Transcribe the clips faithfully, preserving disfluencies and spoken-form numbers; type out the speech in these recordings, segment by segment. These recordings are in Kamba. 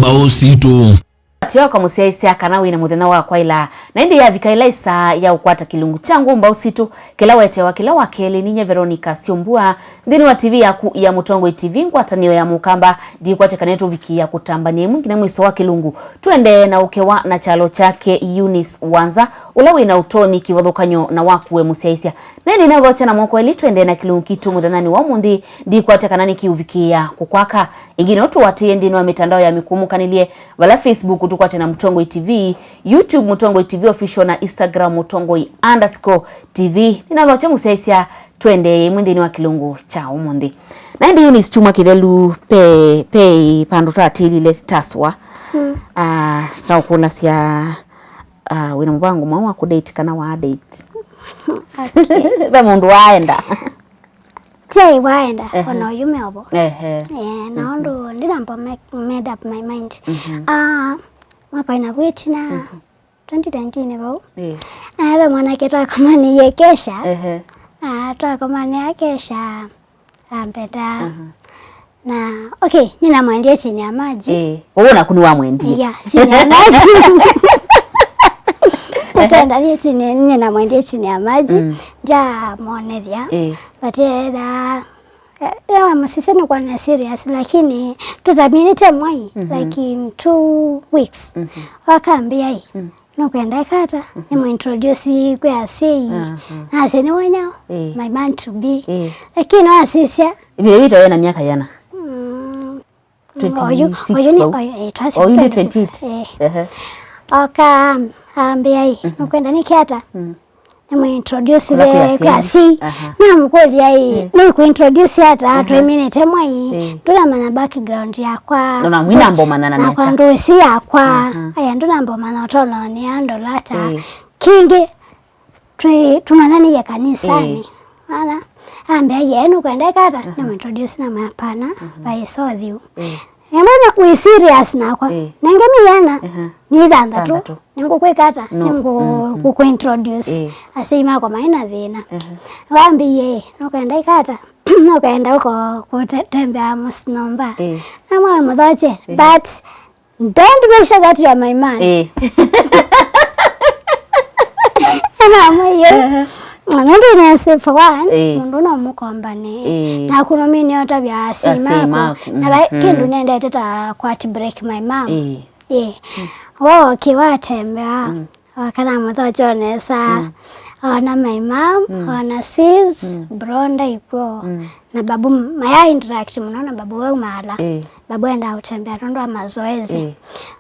Mbau sitũ. Tioko mũsyaĩĩsya kana wĩ na mũthenya wa kwaĩla, na ĩndĩ yavika ĩla ĩsaa ya ũkwata kĩlungu kya ngũmba ũsitũ, kĩla wetewa kĩla wa kelĩ. Ninyie Veronica Syombua, nthĩnĩ wa T V yaku ya Mũtongoi T V, ngwatanĩo ya Mũkamba, ndikwatĩkane tũvikĩĩa kũtambanĩa ĩmwe nginya mwĩso wa kĩlungu. Tũendee na ũkewa na kyalo kyake Eunice Wanza, ũla wĩ na ũtonyi kĩvathũkany'o na waku we mũsyaĩĩsya. Na ĩndĩ naũthokya na moko elĩ, tũendee na kĩlungu kitũ mũthenyanĩ wa ũmũnthĩ, ndikwatya kana nĩkĩũvikĩĩa kũkwaka. Ĩngĩ no tũatĩĩe nthĩnĩ wa mĩtandao ya mĩkũmũkanĩlye, vala Facebook tũkwate na Mũtongoi T V, YouTube Mũtongoi T V Official, na Instagram Mũtongoi underscore T V. Nĩnathokya mũsyaĩĩsya, tũendee ĩmwe nthĩnĩ wa kĩlungu kya ũmũnthĩ. Na ĩndĩ Eunice, kyumwa kĩthelu, pe, pe vandũ twatĩlile taswa. Mm. Ah, taũkũlasya, ah, wĩna mũvango mwaũ wa kũdate kana wa date? Okay. Ve mũndũ waenda? Tei waenda, ehe, ona ũyu meovo. Ehe. Eh, na, mhm, ũndũ ndinambo make, made up my mind. Mhm. Ah, mwaka ĩna vwĩtina, mhm, twenty nineteen vau. Eh. Ah, ve mwanake twakomanĩie Kesha. Ehe. Ah, twakomanĩa Kesha, ambenda. Aha. Na, okay, nĩnamwendie chini ya maji. Eh. Ũũ naku nĩwamwendie? Yeah, chini ya maji. Ũtendanie chini, nĩnamwendie chini ya maji. Mm. Ndyamonethya. Eh. But etha, eh, ewa mũsisya nĩkwana serious, lakini tũtaminĩte mwai, mhm, like in two weeks. Mhm. Wakambĩa ĩ, mm, nũkwenda ĩka ata? Mhm. Nĩmũintroduce kwĩ asyai. Aha. Nasye nĩ wanya, ĩĩ, my man to be. Ĩĩ. Lakini wasisya. Ĩvinda yĩu ĩtawe na myaka yĩana? Mm, twenty-six oyu, oyu nĩ, vau? Oyu, eh, twasya oyu nĩ twenty-six. Twenty-eight. Eh. Ehe. Oka ambĩa ĩ, mhm, nũkwenda nĩke ata? Mm. Nĩmũintroduce ve kwĩ asyai. Aha. Namũkũlya ĩ, eh, nĩkũintroduce ata? Aha. Tũiminĩte mwai. Eh. Ndũnamanya background yakwa. Ona mwina mbomanyana nesa. Nakwa ndũsi yakwa. Aha. Aya, ndũnambomanya ũtononĩa ndola ata. Eh. Kĩngĩ, twĩ, tũmanyanĩie kanisanĩ. Eh. Ana, ambĩa ye, nũkwenda ĩka ata? Aha. Nĩmũintroduce na mwapana, mhm, vaĩ sothiu. Eh. Ĩmwe na wĩ serious nakwa. Eh. Nenge mĩana, aha, mĩthanthatũ. Thanthatũ. Nĩngũkwĩka ata? No. Nĩngũ-, mm, mm, kũkũintroduce. Eh. Asyai makwa maĩ na thĩna. Mhm. Wambĩie, nũkwenda ĩka ata? Nũkwenda ũko kũtembea mũsyĩ nyũmba. Eh. Namwĩa mũthoche, eh, but don't make sure that you are my man. Eh. Namwĩa, eh, nũndũ nĩsĩ for one, eh, mũndũ no mũkombane. Eh. Naku nũmine ũtavya asyai maku. Asyai maku. Na vai, mhm, kĩndũ nendete ta kwati break my mom. Eh. Ĩĩ. Mm. Wookie watembea, mm, wakana mũthocho nesa, mm, ona my mom, mm, ona sis, mm, bro ndaikw'o. Mm. Na babu maya interact mũno na babu waumaala. Ĩĩ. Babu endaa kũtembea nũndũ wa mazoezi. Ĩĩ.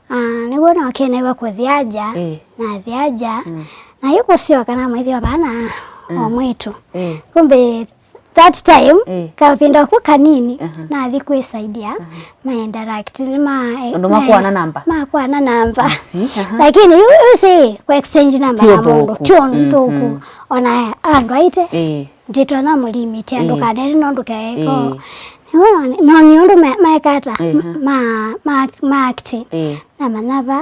Ah, nĩw'o nokenew'a kũthi aja, ĩĩ, nathi aja. Mm. Na yu kũsyoka namwĩthĩwa vana, mm, o mwĩtu. Ĩĩ. Kumbe that time, eh, kavinda ku kanini, aha, nathi kwĩsaidia, aha, ma interact, nĩ ma, eh, ũndũ ma, makũana namba. Makũana namba. Asi, aha. Lakini yu, yu si ku exchange namba na mũndũ, ti ũthũku. Ti ũndũ, mhm, ũthũku. Ona andũ aite, eh, nditonya mũlimiti andũ, eh, kanene no ndũkeeko. Eh. No, no, nĩ ũndũ me-, mekata, eh, ma, ma, ma act. Eh. Na manya va,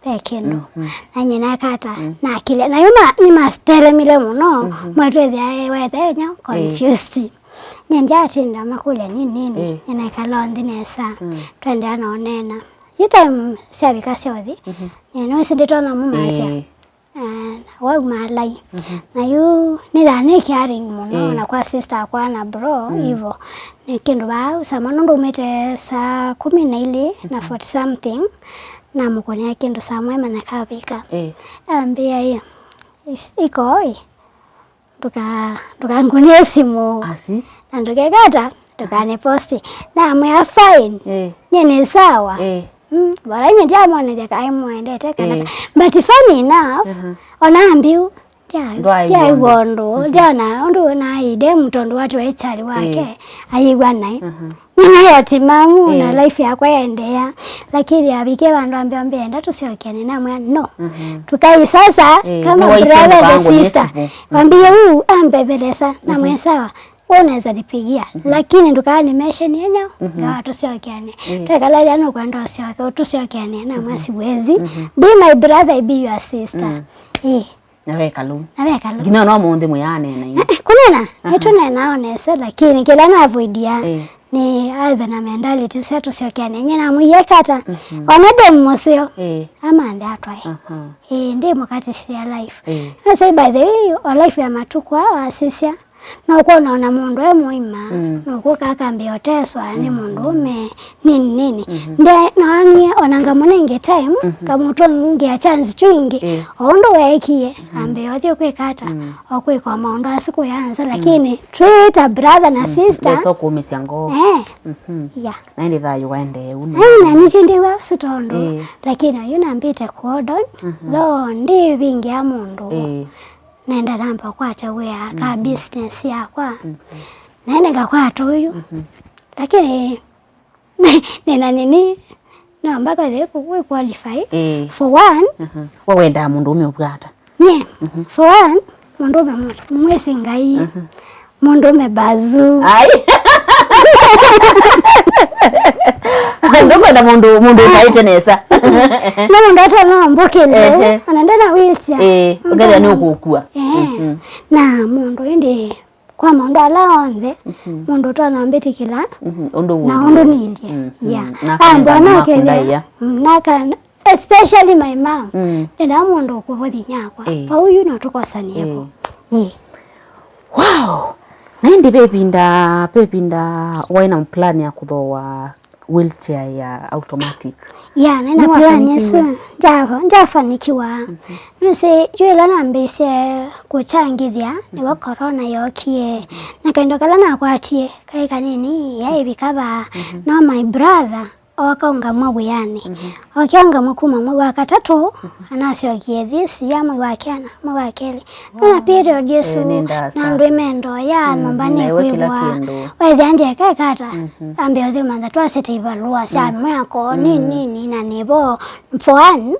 ve kĩndũ. Mhm. Na nyie nakata, mm, nakile. Na yu ma-, nĩmastelemile mũno, mhm, mwetwethĩa wete nya, eh, confused. Nyie ndyatinda makũlya nini nini, eh, nyie naikala nthĩ nesa. Mm. Twaendeea na ũneena. Yu time syavika syothi, mhm, nyie nĩwĩsĩ nditonya mũmasya. Eh. Eh, waumalai. Mhm. Na yu nĩthaa nĩ caring mũno, eh, na kwa sister akwa na bro, mm, hivo. Nĩ kĩndũ vaa ũsama nũndũ umĩte saa kũmi na ilĩ na, mhm, forty something. Namũkũnĩa kĩndũ saa mwe manya kavika. Eh. Ambĩa ĩ, is-, iko ĩ, ndũka-, ndũkangũnĩe simũ. Asi. Na ndũkekata, ndũkane posti. Namwĩa fine. Eh. Nye nĩ sawa. Eh. Mm, bora nye ndiamonethya kaĩ mwendete kana, eh, ka-, but funny enough, aha, ona mbiu, ndya-, ndyaĩw'a ũndũ, mhm, ndyona ũndũ naĩde mũ tondũ watu wa H R wake, eh, ayĩw'a naĩ. Aha. Nĩnaĩ atimamu na, eh, life yakwa yaendeea, lakini avikie vandũ ambĩa mbĩenda tũsyokeane, namwĩa no. Mhm. Tukai sasa, eh, kama brother and sister. Wambie huu ambebelesa, namwĩa, mhm, sawa. Wewe unaweza nipigia, mhm, lakini ndũkaa ni mention yenyewe, mhm, ngawa tũsyokeane. Eh. Twekala ya nũkwenda ũsyoke, ũtũsyokeane, namwĩa siwezi. Mhm. Be my brother, I be your sister. Mm. Eh. Na ve kalũ. Na ve kalũ. Nginya no mũnthĩ mũyaneena yu. Eh, eh, kũneena, aha, nĩtũneenaa o nesa, lakini kĩla na avoidia, eh, nĩ aethe na mentality sya tũsyokeanĩa. Nyie namwĩie kata, mhm, ona ndĩ mũseo, ĩĩ, amanthe atwae. Aha. Ĩĩ, ndĩ mũkatĩsya life. Ĩĩ. Nasai, by the way, o life ya matukũ aa wasisya, no kwona ona mũndũ e mũima, mm, no kũka akambĩa ũteswa nĩ, mm, mũndũũme, nini, nini. Mhm. Nde, nonie ona ngamũnenge time, mhm, ngamũtũngĩa chance kyu ingĩ, ĩĩ, o ũndũ weekie, mhm, ambĩa ũthiĩ kwĩka ata, mm, o kwĩka o maũndũ asu kũya nza, mm, lakini twĩ ta brother na, mm, sister. Ndesa kũũmĩsya ngoo. Eh. Mhm. Yeah. Na ĩndĩ thayũ waendee ũu. Eh, na nĩkyo ndĩwa si tondũ, ĩĩ, lakini oyu nambĩte ku hold on, mhm, though ndĩvingĩa mũndũ. Ĩĩ. Nenda namba kwata wĩa ka, mhm, business yakwa. Mhm. Naende ngakwata ũyu. Mhm. Lakini nena nini, no mpaka the wĩ qualify. Ĩĩ. For one, mhm, we wendaa mũndũũme ũvwata? Nye, mhm, for one, mũndũũme mwe-, mwĩsĩ Ngai. Mhm. Mũndũũme bazu. Ai. Ndũkwenda mũndũ, mũndũ ũtaĩte nesa. Na mũndũ atanombũkĩle, ehe, ona ndena wheelchair. Ĩĩ, ũkethĩa nĩ ũkũkua. Ĩĩ. Mhm. Na mũndũ ĩndĩ kwa maũndũ ala onthe, mhm, mũndũ ũtonya mbĩtĩkĩla, mhm, ũndũ na ũndũ nĩilye. Mhm. Yeah. Na ambwa akenda na mũndũ ũkethĩa ndaĩa. Mm, na kana, especially my mom. Mm. Ndendaa mũndũ ũkũvũthi nyakwa. Ĩĩ. Vau yu no tũkosanie ko. Ĩĩ. Ĩĩ. Wow! Na ĩndĩ ve ĩvinda, ve ĩvinda waĩ na plan ya kũthooa wheelchair ya automatic? Yeah, nĩ na plan ĩsu. Nĩwafanikiwe? Nja-, njafanikiwa. Mhm. Nũsĩ, yu ĩla nambĩĩsye kũkyangĩthya, nĩvo, mhm, corona yookie. Mhm. Na kaindo kala nakwatie kaĩ kanini, yaĩvika vaa. Mhm. No my brother ooka ũngamw'a wĩanĩ. Mhm. Ookie ũngamw'a kuma mwei wa katatũ, mhm, anasyokie this year mwei wa kenda, mwei wa kelĩ. Nona period ĩsu, eh, nĩ ndaasa, na andũ ĩmendoo ya, mm, nyũmba na iwe kĩla nĩkwĩvwa kĩndũ. Wethĩa ndĩekekata, mhm, ambe ũthi mantha twasĩte ivalũa sya, mm, mwĩako, mm, nini, nini, na nĩvo. For one,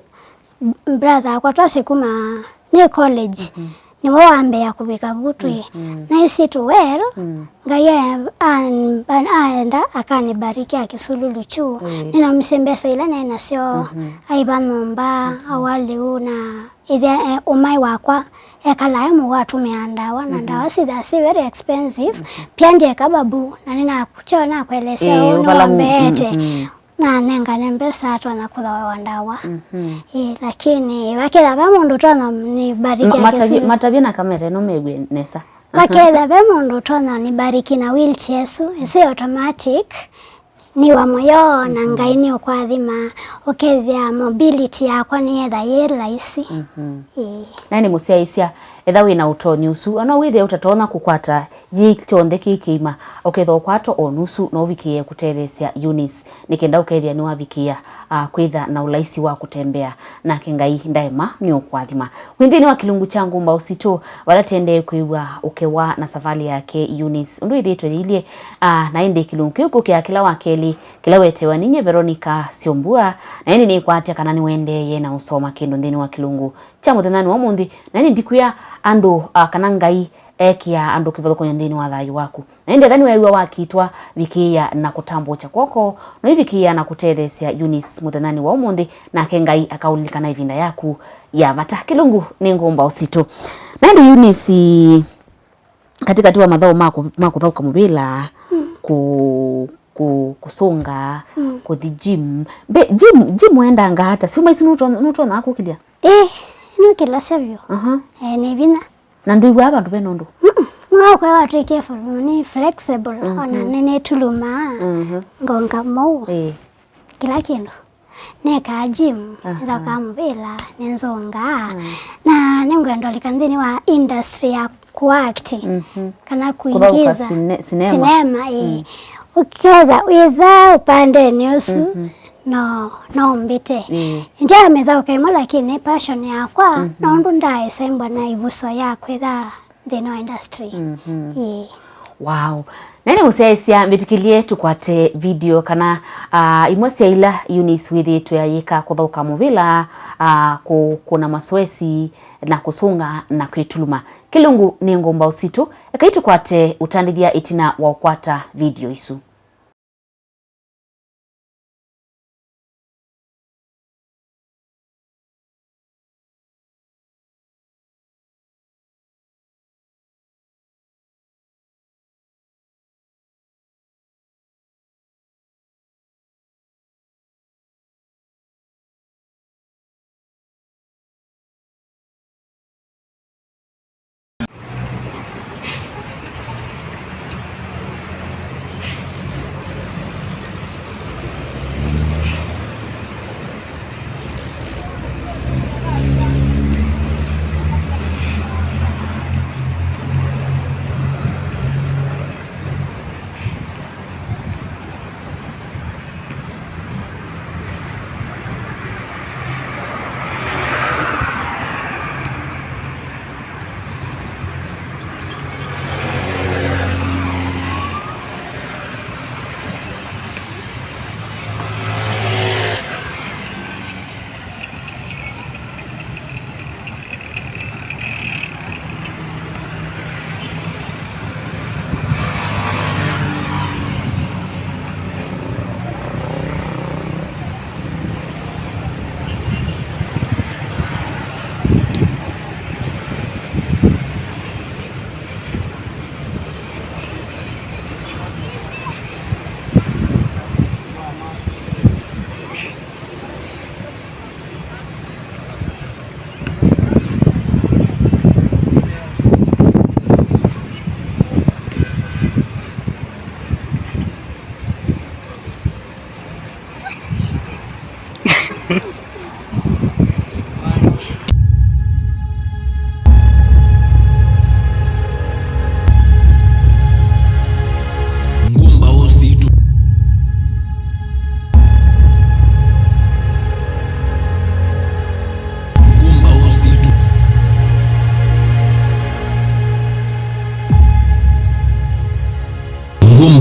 brother akwa twasĩ kuma nĩ college, mhm, nĩwe wambĩa kũvika vu twĩ. Mhm. Naisye to well, mm, Ngai a-, a-, aenda akanibariki akisululu kyu. Ĩĩ. Nĩnaumisye mbesa ila naĩ nasyo, mhm, aiva nyũmba, mhm, awaliu na ĩthĩa, eh, ũmaĩ wakwa ekalae mũũ atũmĩaa ndawa, na, mhm, ndawa sitha si very expensive. Mhm. Pia ndieka babu, na nĩnakyo nakuelesya, ĩĩ, ũũ ũvala mu-, nĩwambeete. Mhm. Na nengane mbesa atonya kũthoewa ndawa. Mhm. Ĩĩ, lakini vaketha ve mũndũ ũtonya nĩbarĩkĩa, ma-, matavye, kĩsini. Matavye na kamera ĩno mew'e nesa. Aha. Vaketha ve mũndũ ũtonya nĩbarĩkĩ na wheelchair ĩsu, ĩsu automatic, nĩwa mũyo na, mhm, Ngai nĩũkwathima, ũkethĩa mobility yakwa nĩyetha yĩ laisi. Mhm. Ĩĩ. Na nĩ mũsyaĩĩsya, etha wĩ na ũtonyi ũsu, ona wĩthĩe ũtatonya kũkwata yĩĩ kyonthe kĩ kĩima, ũkethĩa ũkwata o nusu, no ũvikĩĩe kũtetheesya Eunice. Nĩ kenda ũkethĩa nĩwavikĩĩa, a, kwĩtha na ũlaisi wa kũtembea, nake Ngai ndaema nĩũkũathima. Wĩ nthĩnĩ wa kĩlungu kya Ngũmba Ũsitũ, vala tendee kwĩw'a ũkewa na savalĩ yake Eunice ũndũ ĩthĩĩtwe yĩilyĩ, a, na ĩndĩ kĩlungu kĩu kũkĩa kĩla wa kelĩ, kĩla wetewa ninye Veronica Syombua, na ĩndĩ nĩkwatya kana nĩwendeeye na ũsoma kĩndũ nthĩnĩ wa kĩlungu kya mũthenyanĩ wa ũmũnthĩ, na ĩndĩ ndikwĩa andũ, a, kana Ngai ekĩaa andũ kĩvathũkany'o nthĩnĩ wa thayũ waku. Na ĩndĩ ethwa nĩweew'a wakitwa, vikĩĩa na kũtambũũkya kw'oko, noivikĩĩa na kũtetheesya Eunice mũthenyanĩ wa ũmũnthĩ, nake Ngai akaũlilikana ĩvinda yaku ya vata. Kĩlungu nĩ Ngũmba Ũsitũ. Na ĩndĩ Eunice, katĩkatĩ wa mathaũ ma kũ-, ma kũthaũka mũvĩla, mm, kũ-, kũ-, kũsũnga, mm, kũthi gym. Mbe, gym, gym wendanga ata? Syũma isu nũto-, nũtonya kũkĩlya? Ĩĩ, nũkĩlasya vyũ. Aha. Eh, nĩ vinya. Na ndwĩw'aa vandũ ve na ũndũ? Mm-mm. Mwĩĩ wakwa watw'ĩkie fl-, nĩ flexible, mhm, ona nĩ, nĩtulumaa, mhm, ngonga mũu. Ĩĩ. Kĩla kĩndũ. Nekaa gym, aha, nĩthaũkaa mũvĩla, nĩnzũngaa. Mm. Na nĩngwenda ũlika nthĩnĩ wa industry ya kũact, mhm, kana kũthaũka kũingiza sine-, sinema. Sinema, ĩĩ. Mm. Ũketha wĩtha ũpandenĩ ũsu, mhm, no, no mbĩte. Ĩĩ. Ndyaamĩthaũka ĩmwe, lakini nĩ passion yakwa, mhm, nũndũ ndaaĩsa imbwa na ĩvuso ya kwĩtha nthĩnĩ wa industry. Mhm. Ĩĩ. Wow. Na nĩ mũsyaĩĩsya mbĩtĩkĩlye tũkwate video kana, ah, imwe sya ila Eunice wĩthĩĩtwe ayĩka kũthaũka mũvĩla, ah, kũ-, kũna masoesi na kũsũnga na kwĩtuluma. Kĩlungu nĩ Ngũmba Ũsitũ, ekai tũkwate ũtandĩthya ĩtina wa ũkwata video isu.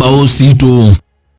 Mbau sitũ.